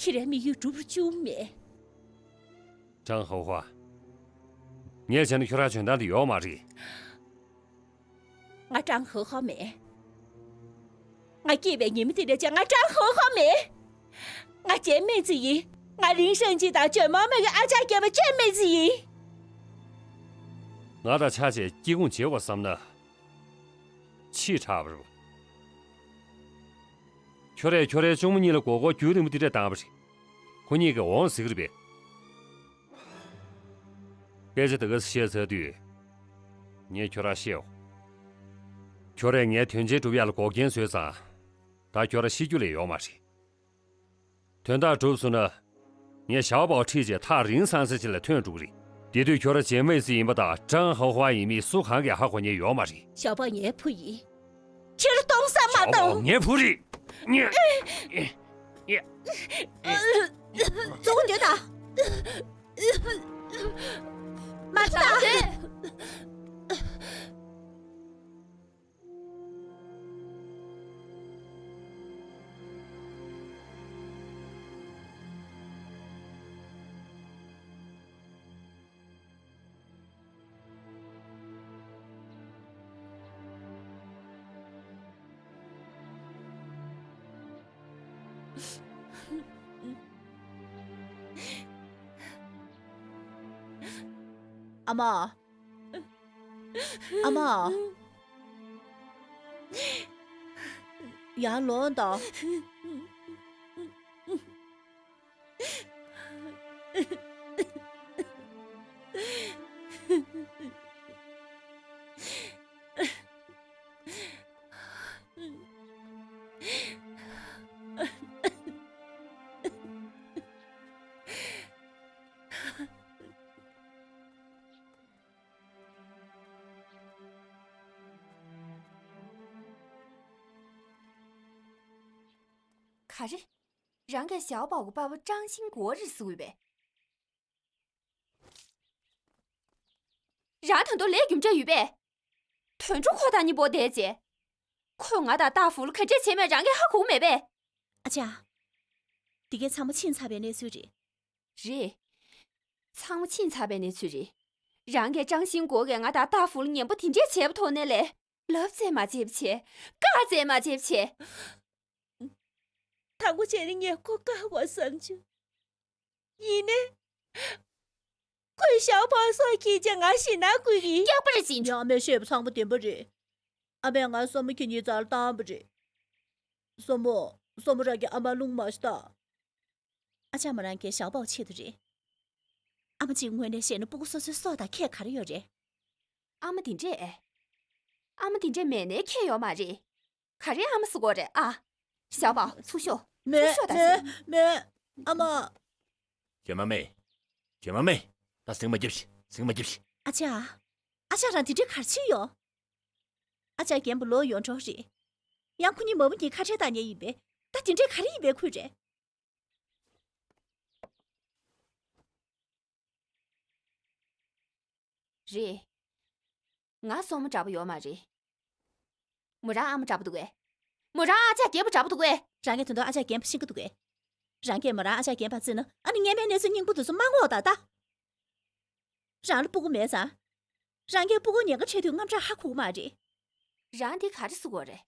ཁྱི་རའི་དམིགས་ཡུལ་འགྲུབ་རུ་བཅུག་མེད། ཀྲང་ཧའོ་ཧྭ། ངས་བྱས་ན་ཁྱོད་རང་འཇོན་ཐང་དེ་ཡོད་མ་རེད། ང་ཀྲང་ཧའོ་ཧྭ་མིན། ང་སྐྱེས་པའི་ཉི་མ་དེ་ནས་བྱས་ང་ཀྲང་ཧའོ་ཧྭ་མིན། ང་ཇན་མེ་ཙི་ཡིན། ང་ལིང་ཧྲན་ཆིང་དང་ཇོན་མའོ་མའེ་གི་ཨ་ཅག་སྐྱེས་པ་ཇན་མེ་ཙི་ཡིན། ང་དང་ཆ་བྱས་སྐྱིད་ཁུངས་བྱེད་དགོས་བསམ་ན། ཕྱིས་དྲགས་པ་རེད། ཁྱོད་རས་ཁྱོད་རའི་གཅུང་མོ་གཉིས་ལ་མགོ་སྐོར་རྒྱུན་རིང་པོ་འདི་འདྲ་བཏང་བ་རེད། ཁོ་གཉིས་ཀྱིས་འོང་ཟེར་གི་རེད་པས། སྐད་ཆ་དེ་ག་ཚོད་བཤད་ཚར་དུས། ངས་ཁྱོད་རང་བཤད་འོ། ཁྱོད་རས་ངའི་དོན་ཆེན་སྒྲུབ་ཡག་ལ་འགོག་རྐྱེན་བཟོས་ཙང་། ད་ཁྱོད་རང་ཤི་རྒྱུ་ལས་ཡོད་མ་རེད། དོན་དག་གྲུབ་སོང་ན། ངས་ཞའོ་པའོ་ཁྲིད་བྱས་ཐག་རིང་ས་ས་ཅིག་ལ་ཐོན་འགྲོ་གི་རེད། དེ་དུས་ཁྱོད་རང་ཇན་མེ་ཙི་ཡིན་པ་དང་ཀྲང་ཧའོ་ཧྭ་ཡིན་མིན་སུ་གང་གིས་ཧ་གོ་མཁན་ཡོད་མ་རེད། ཞའོ་པའོ་ངའི་བུ་ཡིན། ཁྱེད་རང་གཏོང་ས་མ་ཞའོ་པའོ་གཏོང་། ངའི་བུ་རེད། ཙོག་འདོད་ད། མ་ཚ། ཨ་མ། ཨ་མ། ཡར་ལོངས་དང་། ག་རེ། རང་གིས་ཞའོ་པའོ་གི་པ་ཕ་ཀྲང་ཤིང་གོ་རེད་ཟེར་གི་ཡོད་པས། རང་ད་དུང་ལས་རྒྱུ་འབྲས་ཡོད་པས། དོན་གྲུབ་ཁོ་དང་གཉིས་པོ་བསྡད་རྗེས། ཁོས་ང་དང་ཏཱ་ཧྥུ་ལུ་ག་འདྲས་བྱས་མེད་རང་གིས་ཧ་གོ་མེད་པས། ཨ་ཅག་དེ་གས་ཚང་མ་ཕྱིན་ཚར་བའི་གནས་ཚུལ་རེད། རེད། ཚང་མ་ཕྱིན་ཚར་བའི་གནས་ཚུལ་རེད། རང་གིས་ཀྲང་ཤིང་གོ་གིས་ང་དང་ཏཱ་ཧྥུ་ལུ་ངན་པ་དེ་འདྲས་བྱས་པ་ཐོག་ནས་ལས། ལབ་ཙམ་མ་བྱེད་པ་བྱས། བཀའ་ཙམ་མ་བྱེད་པ་བྱས། དང་པོ་བྱས་ནས་ངས་ཁོ་བཀག་དགོས་བསམ་བྱུང་། ཡིན་ནའི། ཁོས་ཞའོ་པའོ་སྲོག་བསྐྱེལ་རྗེས་ང་ཤི་ན་དགོས་ཀྱི། སྐྱག་པ་རེད་ཟེར་བྱུང་། ཡང་ཨ་མས་བཤད་པ་ཚང་མ་བདེན་པ་རེད། ཨ་མས་ང་སྲུ་མོ་ཁྱེད་གཉིས་རྩར་བཏང་བ་རེད། སྲུ་མོ། སྲུ་མོ་རང་གིས་ཨ་མ་བླུངས་མ་ཤི་ད། ཨ་ཅག་མོ་རང་གིས་ཞའོ་པའོ་ཆེད་དུ་རེད། ཨ་མ་གཅིག་ངོས་ནས་བཤད་ན་སྤུ་གུ་སོ་སོའི་སྲོག་དང་ཁྱད་ག་རེ་ཡོད་རེད། ཨ་མ་དེ་འདྲས་ཨེ། ཨ་མ་དེ་འདྲས་མེད་ནའི་ཁྱད་ཡོད་མ་རེད། ག་རེ་ཨ་མ་ཟེར་དགོས་རེད་ཨ། ཞའོ་པའོ་ཚུར་ཤོག་མེད། ཚུར་ཤོག་ད་ཟེར། མེད། མེད། ཨ་མ། ཇོ་མ་མེ། ཇོ་མ་མེ། ད་ཟིང་མ་རྒྱབ་ཤིག་ཟིང་མ་རྒྱབ་ཤིག་ཨ་ཅག་ཨ་ཅག་རང་དེ་འདྲས་ག་རེ་བྱས་ཡོད། ཨ་ཅག་རྒན་པོ་ལོག་ཡོང་འགྲོ་རེད། ཡང་ཁོ་གཉིས་མ་བུ་གཉིས་ཁ་བྲལ་བཏང་མཁན་ཡིན་པས། ད་དེ་འདྲས་ག་རེ་ཡིན་པའི་ཁུལ་རེད། རེད། ང་སྲུ་མོ་འདྲ་པོ་ཡོད་མ་རེད། མོ་རང་ཨ་མ་འདྲ་པོ་འདུག་གས། མོ་རང་ཨ་ཅག་རྒན་པོ་འདྲ་པོ་འདུག་གས། རང་གིས་དོན་དུ་ཨ་ཅག་རྒན་པ་ཤེས་ཀྱི་འདུག་གས། རང་གིས་མོ་རང་ཨ་ཅག་རྒན་པ་བརྩིས་ན་ཨ་ནི་སྔོན་མའི་གནས་ཚུལ་སྙིང་པོ་དེ་ཚོ་མ་ངོ་ད་ད། རང་ལ་སྤུ་གུ་མེད་ཙང་། རང་གིས་སྤུ་གུ་ཉེན་ཁ་འཕྲད་དུས་དངངས་སྐྲག་ཧ་གོ་གི་མ་རེད། རང་འདི་ག་རེ་ཟེར་གོ་རེད།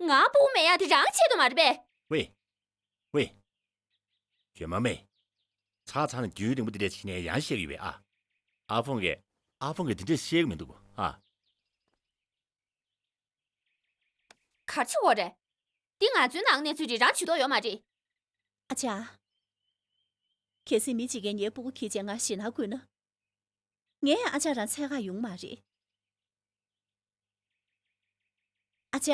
ང་སྤུ་གུ་མེད་ཡག་དེ་རང་ཆེད་དུ་མ་རེད་པས། ཝེ། ཝེ། ཇོ་མ་མེ། ཚར་ཚར་ནས་རྒྱུན་རིང་པོ་འདི་འདྲས་བྱས་ནས་ཡང་བཤད་ཀྱི་ཡོད་པས་ཨ། ཨ་ཧྥང་གིས། ཨ་ཧྥང་གིས་འདི་འདྲས་བཤད་ཀྱི་མི་འདུག་གོ་ཨ། ག་རེ་བྱེད་དགོས་རེད། འདི་ང་ཚོའི་ནང་གནས་ཚུལ་རེད། རང་ཇུས་གཏོགས་ཡོད་མ་རེད། ཨ་ཅག་གལ་སྲིད་མི་གཅིག་གིས་ངའི་སྤུ་གུ་འཁྱེར་བྱས་ང་ཞེད་སྣང་བསྐུལ་ན། ངས་ཨ་ཅག་རང་འཚོལ་གར་ཡོང་མ་རེད། ཨ་ཅག་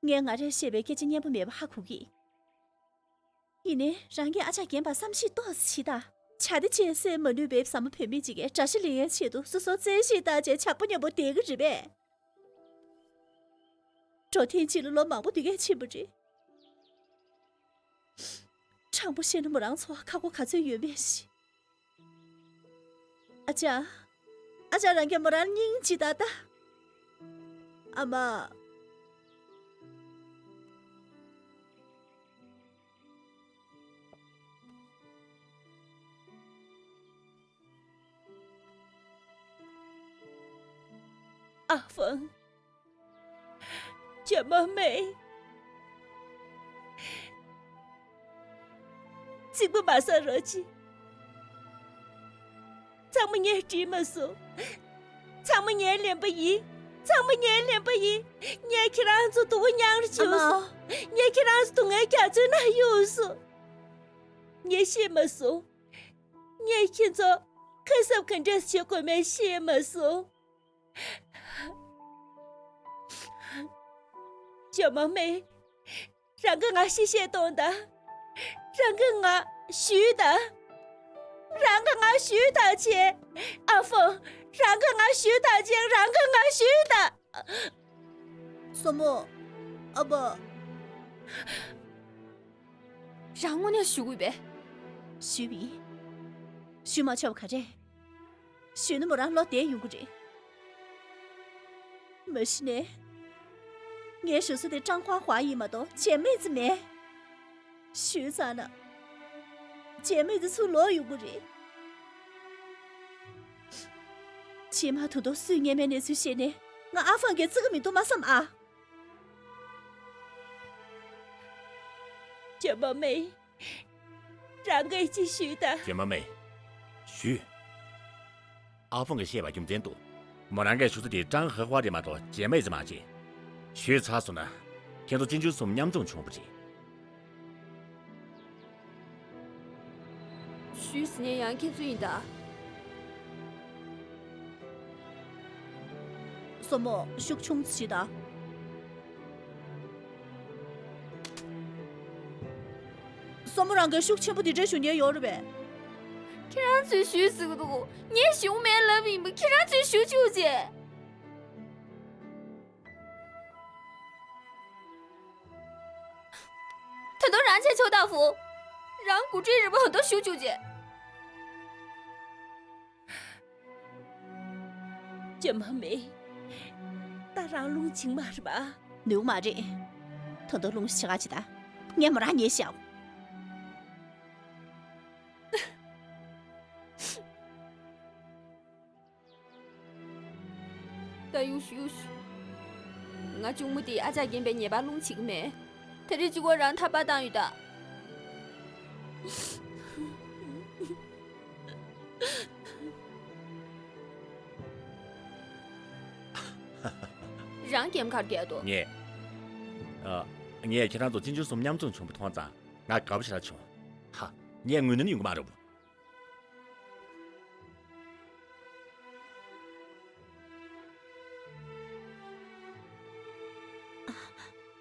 ངས་ང་རས་བཤད་པའི་སྐད་ཆ་སྙན་པོ་མེད་པ་ཧ་གོ་གི། ཡིན་ནའི་རང་གིས་ཨ་ཅག་རྒན་པར་བསམ་ཤེས་ཏོག་ཙམ་བྱེད་དང་། བྱ་དེ་བྱས་སེ་མ་ནུས་པའི་བཟའ་མོ་བུད་མེད་ཅིག་གིས་དགྲ་ཤ་ལེན་ཡའི་ཆེད་དུ་སོ་སོ་བཙན་ཤེད་བཏང་བྱས་ཇག་པ་མཉམ་པོ་བསྡད་ཀྱི་རེད་པས། འགྲོ་ཐེངས་གཅིག་ལ་ལོ་མང་པོ་འདི་གས་ཕྱིན་པ་རེད། དྲང་པོ་བཤད་ན་མོ་རང་ཚོར་ཁག་པོ་ག་ཚོད་ཡོད་མེད་ཤེས། ཨ་ཅག་ཨ་ཅག་རང་གིས་མོ་རང་སྙིང་རྗེ་ད་ལྟ། ཨ་མ། ཨ་ཧྥང་། ཇོ་མོ་མེ། ཚིག་པ་མ་ཟ་རོགས་གྱིས། ཚང་མ་ངས་བྲིས་མ་སོང་། ཚང་མ་ངས་ལེན་པ་ཡིན། ཚང་མ་ངས་ལེན་པ་ཡིན། ངས་ཁྱེད་རང་ཚོ་སྡུག་པོ་མྱངས་ར་བཅུག་སོང་། ཨ་མ། ངས་ཁྱེད་རང་ཚོ་སྡུག་བསྔལ་རྒྱ་མཚོའི་ནང་གཡུགས་སོང་། ངས་ཤེས་མ་སོང་། ངས་ཁྱེད་ཚོ་ཁ་གསབ་ག་འདྲས་བྱེད་དགོས་མེད་ཤེས་མ་སོང་། ཇོ་མོ་མེ། རང་གིས་ང་ཤི་བཤད་གཏོང་དང་། རང་གིས་ང་བཤུས་དང་། རང་གིས་ང་བཤུས་དང་བྱས། ཨ་ཧྥང་། རང་གིས་ང་བཤུས་དང་བྱས། རང་གིས་ང་བཤུས་དང་། སྲུ་མོ། ཨ་ཕ། རང་དངོས་གནས་བཤུ་དགོས་པས། བཤུས་པ་ཡིན། བཤུ་མ་ཆོག་པ་ག་རེ། བཤུས་ན་མོ་རང་བློ་བདེ་ཡོང་གི་རེད། མ་གཞི་ནས། ངའི་ཞུ་ས་དེ་ཀྲང་ཧྭ་ཧྭ་ཡིན་མ་གཏོགས་ཇན་མེ་ཙི་མེད། བཤུས་ཚར་ན། ཇན་མེ་ཙི་ཚུར་ལོག་ཡོང་གི་རེད། རྗེས་མ་ད་དུང་སུས་སྔོན་མའི་གནས་ཚུལ་ཤེས་ནས་ང་ཨ་ཧྥང་གིས་བརྩི་གི་མི་འདུག་མ་བསམ་ཨ། ཇོ་མོ་མེ། རང་གིས་ཅི་ཞུས་དང་། ཇོ་མོ་མེ། ཞུས། ཨ་ཧྥང་གིས་བཤད་པ་རྒྱུ་མཚན་འདུག་མོ་རང་གི་ཞུ་ས་དེ་ཀྲང་ཧྭ་ཧྭ་རེད་མ་གཏོགས་ཇན་མེ་ཙི་མ་བྱེད། ཞུས་ཚར་སོང་ན། ཁྱེད་ཚོ་གཅེན་གཅུང་གསུམ་མཉམ་འཛོམས་བྱུང་བ་རེད། ཞུས་ཟེར་ནས་ཡང་ཁྱེད་ཚོ་ཡིན་ད། སྲུ་མོ་ཤུགས་ཆུང་ཙམ་བྱེད་ད། སྲུ་མོ་རང་གིས་ཤུགས་ཆེན་པོ་འདི་འདྲ་ཞུ་མཁན་ཡོད་རེད་པས། ཁྱེད་རང་ཚོས་ཞུས་ཟེར་གི་འདུག་ངས་ཞུ་མེད་ལབ་ཡིན་པ་ཁྱེད་རང་ཚོས་ཞུ་བཅུག་ཅེས། ད་དུང་རང་བྱས་ཆོག་ད་ཧྥུ། རང་འགོ་ཁྲིད་རིམ་པ་ཧོན་ཏོ་ཞུ་བཅུག་རྗེས། ཅེ་མ་མེ། ད་རང་རླུང་བྱིང་མ་རེད་པ། ནུས་མ་རེད། ད་དུང་རླུང་ཞིག་ག་ཅི་ད། ངས་མོ་རང་ཉེ་ཤག་ད་ཡུག་ཞུ་ཡུག་ཞུ། ང་གཅུང་མོ་དེས་ཨ་ཅག་རྒན་པའི་ཉེས་པར་རླུང་བྱེད་ཀྱི་མེད། ད་རེས་གཅིག་པོ་རང་ཐར་པ་བཏང་ཡོད་ད། རང་རྒན་གར་རྒྱལ་དོ། ངས། ཨ། ངས་ཁྱེད་རང་ཚོ་གཅེན་གཅུང་གསུམ་མཉམ་འཛོམས་བྱུང་བ་མཐོང་ཙང་ང་དགའ་པོ་ཞེ་དྲག་བྱུང་། ཧ། ངས་ངུས་ནས་ཡོང་གི་མ་རེད།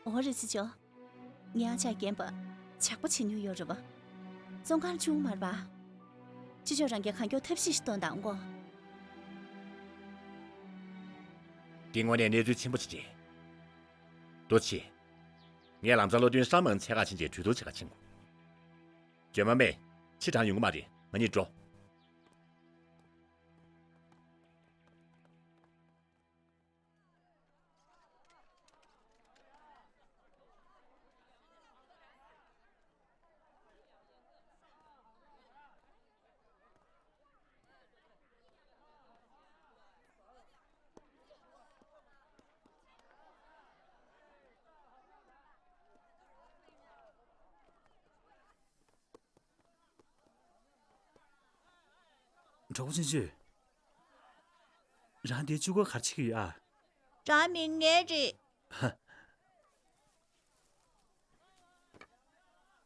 འོ་རེད། ཅི་ཅོ། ངའི་ཨ་ཅག་རྒན་པ་ཇག་པ་བྱེད་མྱོང་ཡོད་རེད་པ། བཙོན་ཁང་བཅུག་མ་རེད་པ། ཅི་ཅོ་རང་གིས་གང་མགྱོགས་ཐབས་ཤེས་ཤིག་གཏོང་དང་གོ། འདི་དངོས་གནས་གནས་ཚུལ་ཆེན་པོ་ཅིག་རེད། ཏོ་ཆི། ངས་ལམ་སང་བློ་མཐུན་ཧྲ་མང་ཚད་ཁ་ཕྱིན་རྗེས་གྲོས་བསྡུར་བྱེད་ག་ཕྱིན་དགོས། ཇོ་མ་མེ། ཕྱིར་འབྲང་ཡོང་གི་མ་རེད། ང་གཉིས་འགྲོ། གྲོགས་པོ་ཆུང་ཆུང་། རང་དེ་བཅུ་སྐོར་ག་རེ་བྱེད་ཀྱི་ཡོད་ཨ། རང་མི་ངན་རེད། ཧ།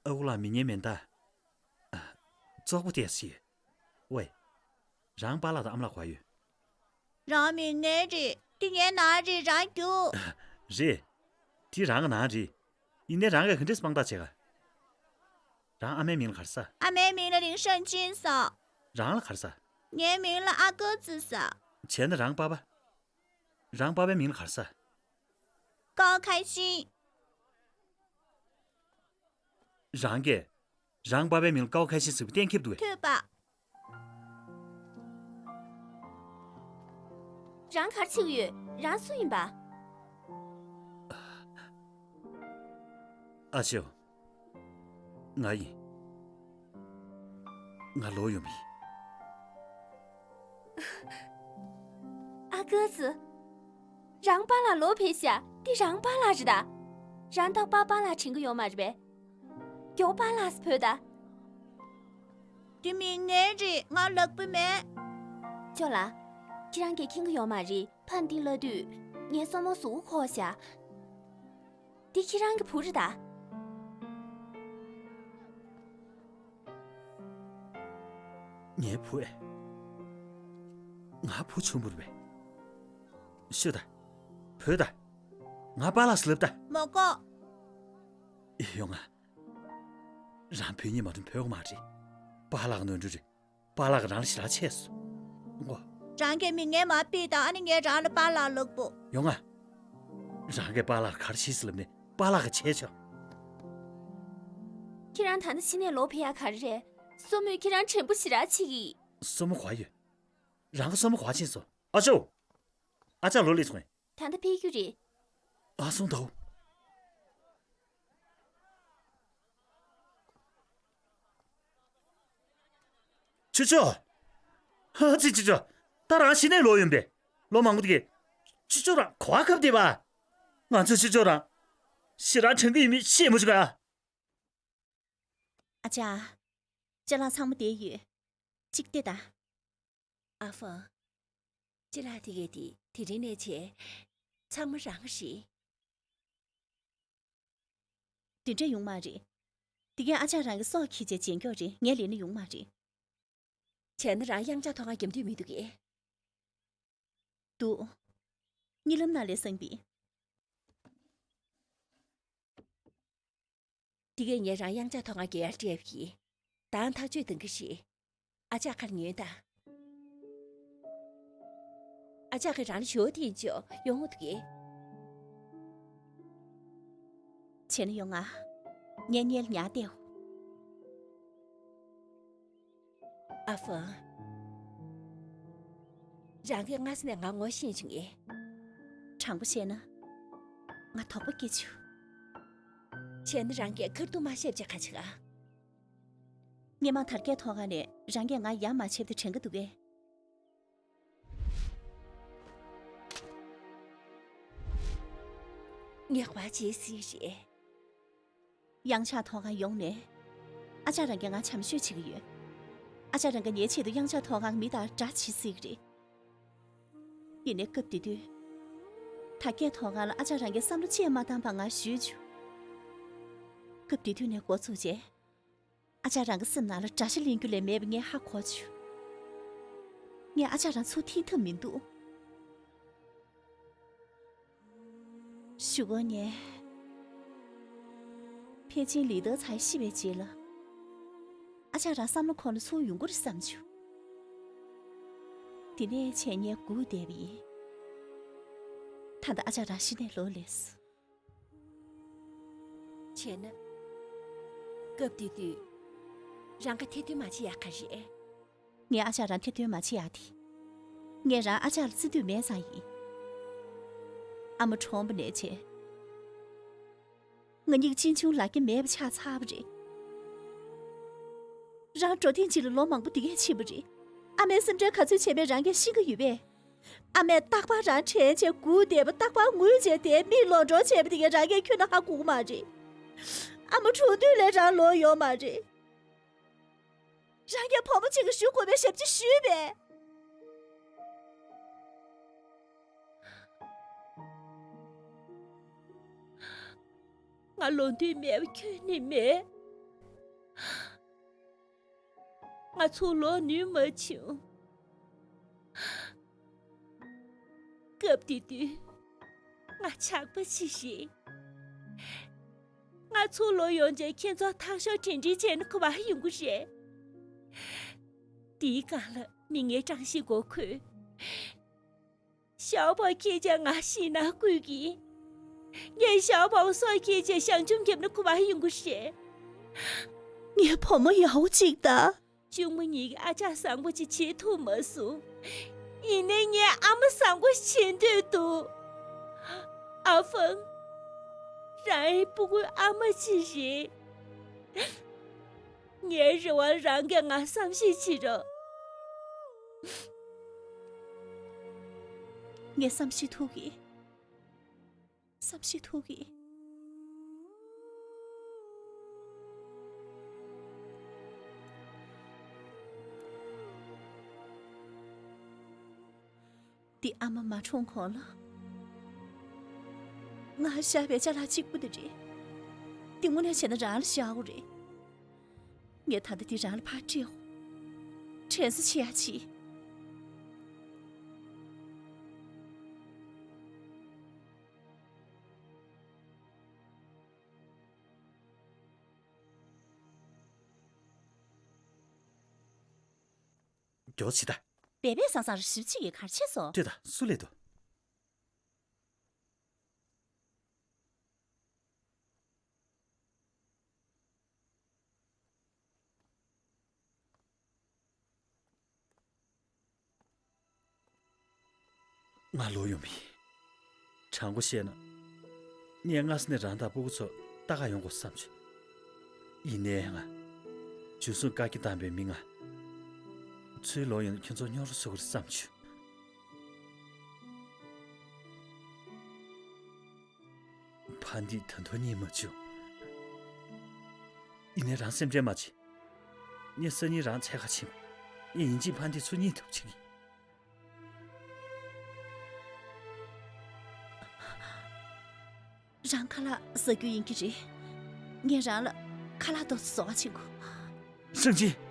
ཨ་ཁུ་ལགས་མི་ངན་མིན་ད། ཨ། བཙོག་པོ་དེ་ཞིག་ཝེ། རང་པཱ་ལགས་དང་ཨ་མ་ལགས་ག་པར་ཡོད། རང་མི་ངན་རེད། འདི་ངའི་ནང་རེད། རང་རྒྱུགས། རེད། འདི་རང་གི་ནང་རེད། ཡིན་ནའི་རང་གིས་ག་འདྲས་དཔང་རྟགས་བྱེད་ག། རང་ཨ་མའི་མིང་ལ་ག་རེ་ཟེར། ཨ་མའི་མིང་ལ་ལིང་ཧྲན་ཅིན་ཟེར། རང་ལ་ག་རེ་ཟེར། ངའི་མིང་ལ་ཨ་ཀོ་ཙི་ཟེར། བྱས་ན་རང་པཱ་པ། རང་པཱ་པའི་མིང་ལ་ག་རེ་ཟེར། ཀའོ་ཁའེ་ཤིན། རང་གིས་རང་པཱ་པའི་མིང་ལ་ཀའོ་ཁའེ་ཤིན་ཟེར་བའི་གཏན་འཁེལ་འདུག་གས། ཐོས་པ། རང་ག་རེ་བྱེད་ཀྱི་ཡོད། རང་སུ་ཡིན་པ། ཨ་ཅོ། ང་ཡིན། ང་ལོག་ཡོང་བ་ཡིན། ཨ་ཀོ་ཙི། རང་པཱ་ལགས་ལོག་ཕེབས་ཤག་འདི་རང་པཱ་ལགས་རེད་ད། རང་ད་པཱ་པཱ་ལགས་དྲན་གྱི་ཡོད་མ་རེད་པས། མགྱོགས་པཱ་ལགས་སུ་བོས་ད། འདི་མི་ངན་རེད། ང་ལག་པ་མེད། ཅོ་ལགས། ཁྱེད་རང་གིས་མཁྱེན་གྱི་ཡོད་མ་རེད། ཕར་འདི་ལབ་དུས། ངའི་སྲུ་མོ་གཟུགས་པོ་ཁོག་ཤག་འདི་ཁྱེད་རང་གི་བུ་རེད་ད། ངའི་བུ་ཨེ། ང་བུ་ཆུང་བུ་རེད་པས། ཤོད་ད། བོས་ད། ང་པཱ་ལགས་སུ་ལབ་ད། མ་དགོས། ཡོང་ང་། རང་བུ་གཉིས་མ་གཏོགས་བོས་གི་མ་རེད། པཱ་ལགས་ནོར་འཁྲུལ་རེད། པཱ་ལགས་རང་ལ་ཞེ་དྲག་ཆེ་སོང་། མགོ། རང་གིས་མི་ངན་མ་ཕུད་དང་། ཨ་ནི་ངས་རང་ལ་པཱ་ལགས་ལབ་དགོས། ཡོང་ང་། རང་གིས་པཱ་ལགས་ག་རེ་བྱས་ཟེར་ལབ་ནས་པཱ་ལགས་ཀྱིས་བྱས་ཆོག་ཁྱེད་རང་ད་ལྟ་ཕྱི་ནས་ལོག་ཕེབས་ཡག་ག་རེ་རེད། སྲུ་མོས་ཁྱེད་རང་དྲན་པོ་ཞེ་དྲག་བྱེད་ཀྱི། སྲུ་མོ་ག་པར་ཡོད། རང་གི་སྲུ་མོ་ག་པར་ཕྱིན་སོང་། ཨ་ཅོ། ཨ་ཅག་ལོག་སླེབས་སོང་ངས། ད་ལྟ་ཕེབས་རྒྱུ་རེད། ཨ་སོང་ད། ཆུ་ཆོ། ཧ་ཙི་ཆུ་ཆོ། ད་རང་གཞི་ནས་ལོག་ཡོང་པས། ལོ་མང་པོ་དེ་གས། ཆུ་ཆོ་རང་ག་པར་ཁབ་བསྡད་པ། ང་ཚོ་ཆུ་ཆོ་རང་། ཞེ་དྲག་དྲན་གི་ཡོད་མེད་ཤེས་མ་བྱུང་ཨ། ཨ་ཅག་ཅ་ལག་ཚང་མ་བསྡད་ཡོད། གཅིག་བལྟས་དང་། ཨ་ཧྥང་། ཅ་ལག་དེ་གས་དེ་དེ་རིང་ནས་བྱས། ཚང་མ་རང་གི་རེད། དེ་འདྲ་ཡོང་མ་རེད། དེ་གས་ཨ་ཅག་རང་གི་སྲོག་འཁྱེར་བྱས་བྱེད་མགྱོགས་རེད། ངས་ལེན་ན་ཡོང་མ་རེད། བྱས་ན་རང་གཡང་ཆ་ཐོག་ཁ་རྒྱབ་འདོད་མི་འདུག་གས། འདུག་གཉིད་ལམ་ནང་ལས་སངས་པའི། དེ་གས་ངས་རང་གཡང་ཆ་ཐོག་ཁ་རྒྱབ་ཡར་སྤྲད་པ་ཡིན། ད་ཐག་གཅོད་གཏང་གི་རེད། ཨ་ཅག་ཁར་ཉོན་དང་། ཨ་ཅག་གིས་རང་ལ་ཞོ་དེ་ཅོ་ཡོང་འདུག་གས། བྱས་ན་ཡོང་ང་། ངས་སྔོན་ལ་ཉར་བསྡད་ཡོད། ཨ་ཧྥང་། རང་གིས་སྔ་ས་ནས་ང་ངོ་ཤེས་བྱུང་ངས། དྲང་པོ་བཤད་ན། ང་དོགས་པ་སྐྱེས་བྱུང་། བྱས་ན་རང་གིས་ཁ་ཐུག་མ་བཤད་བྱས་ག་བྱེད་ག། སྔོན་མ་དར་རྒྱས་ཐོག་ཁ་ནས་རང་གིས་ང་ཡ་མ་བྱེད་པ་དེ་དྲན་གྱི་འདུག་གས། ངས་ག་པར་བྱེད་སྲིད་རེད། གཡང་ཆགས་ཐོག་ཁར་ཡོང་ནས། ཨ་ཅག་རང་གིས་ང་བྱམས་ཤོས་བྱེད་ཀྱི་ཡོད། ཨ་ཅག་རང་གིས་ངའི་ཆེད་དུ་གཡང་ཆགས་ཐོག་ཁར་མི་དང་འདྲ་བྱེད་སྲིད་ཀྱི་རེད། ཡིན་ནའི་སྐབས་དེ་དུས། དར་རྒྱས་ཐོག་ཁར་ལ་ཨ་ཅག་རང་གིས་བསམ་བློ་ཅི་ཡང་མ་བཏང་བར་ང་བཞུད་བྱུང་། སྐབས་དེ་དུས་ནས་འགོ་ཚུགས་རྗེས། ཨ་ཅག་རང་གི་སེམས་ནང་ལ་དགྲ་ཤ་ལེན་རྒྱུ་ལས་མེད་པ་ངས་ཧ་གོ་བྱུང་། ངས་ཨ་ཅག་རང་ཚུར་འཐེན་ཐབས་མི་འདུག། གཞུག་གུ་ནས། ཕལ་ཆེར་ལི་ཏོ་ཚའི་ཤི་བའི་རྗེས་ལ། ཨ་ཅག་རང་བསམ་བློ་འཁོར་ནས་ཚུར་ཡོང་གི་རེད་བསམ་བྱུང་། དེ་ནས་བྱས་ངས་སྒུག་བསྡད་པ་ཡིན། ད་ལྟ་ཨ་ཅག་རང་ཤི་ནས་ལོ་ལས་སོང་། བྱས་ན། སྐབས་དེ་དུས། རང་ག་ཐེར་འདོན་མ་བྱེད་ཡག་ག་རེད། ངས་ཨ་ཅག་རང་ཐེར་འདོན་མ་བྱེད་ཡག་དེ། ངས་རང་ཨ་ཅག་ལ་བརྩི་འདོད་མེད་ཙང་ཡིན། ཨ་མ་གྲོངས་པ་ནས་བྱས། ང་གཉིས་གཅེན་གཅུང་ལ་རྒྱ་མེད་པ་ཆགས་ཚར་བ་རེད། རང་འགྲོ་སྟངས་གཅིག་ལ་ལོ་མང་པོ་འདི་གས་ཕྱིན་པ་རེད། ཨ་མའི་སེམས་ཁྲལ་ག་ཚོད་བྱས་པས་རང་གིས་ཤེས་ཀྱི་ཡོད་པས། ཨ་མས་རྟག་པར་རང་དྲན་བྱས་སྒུག་བསྡད་པ། རྟག་པར་ངུས་བྱས་དེའི་མིག་ལོག་འགྲོ་བྱས་པ་དེ་གས་རང་གིས་ཁྱོན་ནས་ཧ་གོ་གི་མ་རེད། ཨ་མ་གྲོངས་དུས་ལས་རང་ལོག་ཡོད་མ་རེད། རང་གིས་བུ་མོ་གཅིག་གི་ཞུ་དགོས་པའི་ཞབས་ཕྱི་ཞུས་པས། ང་ལོ་འདུས་མེད་པ་ཁྱོན་ནས་མེད། ང་ཚུར་ལོག་ནུས་མ་བྱུང་། སྐབས་དེ་དུས། ང་ཇག་པ་ཅིག་རེད། ང་ཚུར་ལོག་ཡོང་རྗེས་ཁྱེད་ཚོ་ཐག་ཤོག་དྲན་དྲན་བྱས་ན་ག་པར་ཡོང་གི་རེད། དེའི་སྒང་ལ་མི་ངན་ཀྲང་ཤིས་མགོ་འཁོར། ཞའོ་པའོ་ཁྱེད་ཅག་ང་ཤི་ན་སྐུལ་གྱིས། ངས་ཞའོ་པའོ་སྲོག་བསྐྱེད་བྱས་ཞང་ཆུང་བརྒྱབ་ན་ག་པར་ཡོང་གི་རེད། ངའི་བུ་མོ་ཡག་པོ་གཅིག་དང་། གཅུང་མོ་གཉིས་ཀྱིས་ཨ་ཅག་བཟང་པོ་ཅིག་བྱེད་ཐུབ་མ་སོང་། ཡིན་ནའི་ངས་ཨ་མ་བཟང་པོ་བྱེད་འདོད་འདུག། ཨ་ཧྥང་། རང་ཨའི་སྤུ་གུའི་ཨ་མ་ཅིག་རེད། ངའི་རེ་བར་རང་གིས་ང་བསམ་ཤེས་བྱེད་རོགས། ངས་བསམ་ཤེས་ཐུབ་ཀྱི། བསམ་ཤེས་ཐུབ་ཀྱི། འདི་ཨ་མ་མ་གྲོངས་གོང་ལ། ང་བཞག་པའི་ཅ་ལག་གཅིག་པུ་དེ་རེད། འདི་དངོས་གནས་བྱས་ན་རང་ལ་བཞག་དགོས་རེད། ངས་ད་ལྟ་འདི་རང་ལ་ཕར་སྤྲད་འོ། དྲན་གསོ་བྱེད་ཡ་ཅིག། མགྱོགས་བྱེད་ད། སྦས་པས་སང་སང་རེ་ཞིབ་ཅིག་གིས་གར་ཆས་སོ། ལྟོས་དང་སུ་སླེབས་འདུག། ང་ལོག་ཡོང་མི། དྲང་པོ་བཤད་ན། ངས་སྔ་ས་ནས་རང་དང་སྤུ་གུ་ཚོ་ལྟ་ག་ཡོང་དགོས་བསམ་བྱུང་། ཡིན་ནའི་ང་། འཇུ་བཟུང་བཀག་རྒྱ་བཏང་པའི་མི་ང་། ཚུར་ལོག་ཡོང་ན་ཁྱོད་ཚོ་སྙོབ་རོགས་བཟོ་གི་རེད་བསམ་བྱུང་། ཕ་འདིས་ད་དུང་རྙེད་མ་བྱུང་། ཡིན་ནའི་རང་སེམས་ཁྲལ་མ་བྱེད། ངས་སང་ཉིན་རང་འཚོལ་ག་ཕྱིན། ངས་ཡིན་གཅིག་ཕ་འདི་ཚུར་རྙེད་ཐུབ་བྱེད་ཀྱི། རང་ཁ་ལག་ཟ་རྒྱུ་ཡིན་གྱི་རེད། ངས་རང་ལ་ཁ་ལག་ཏོག་ཙམ་བཟོ་ག་ཕྱིན་དགོས། སང་ཉིན།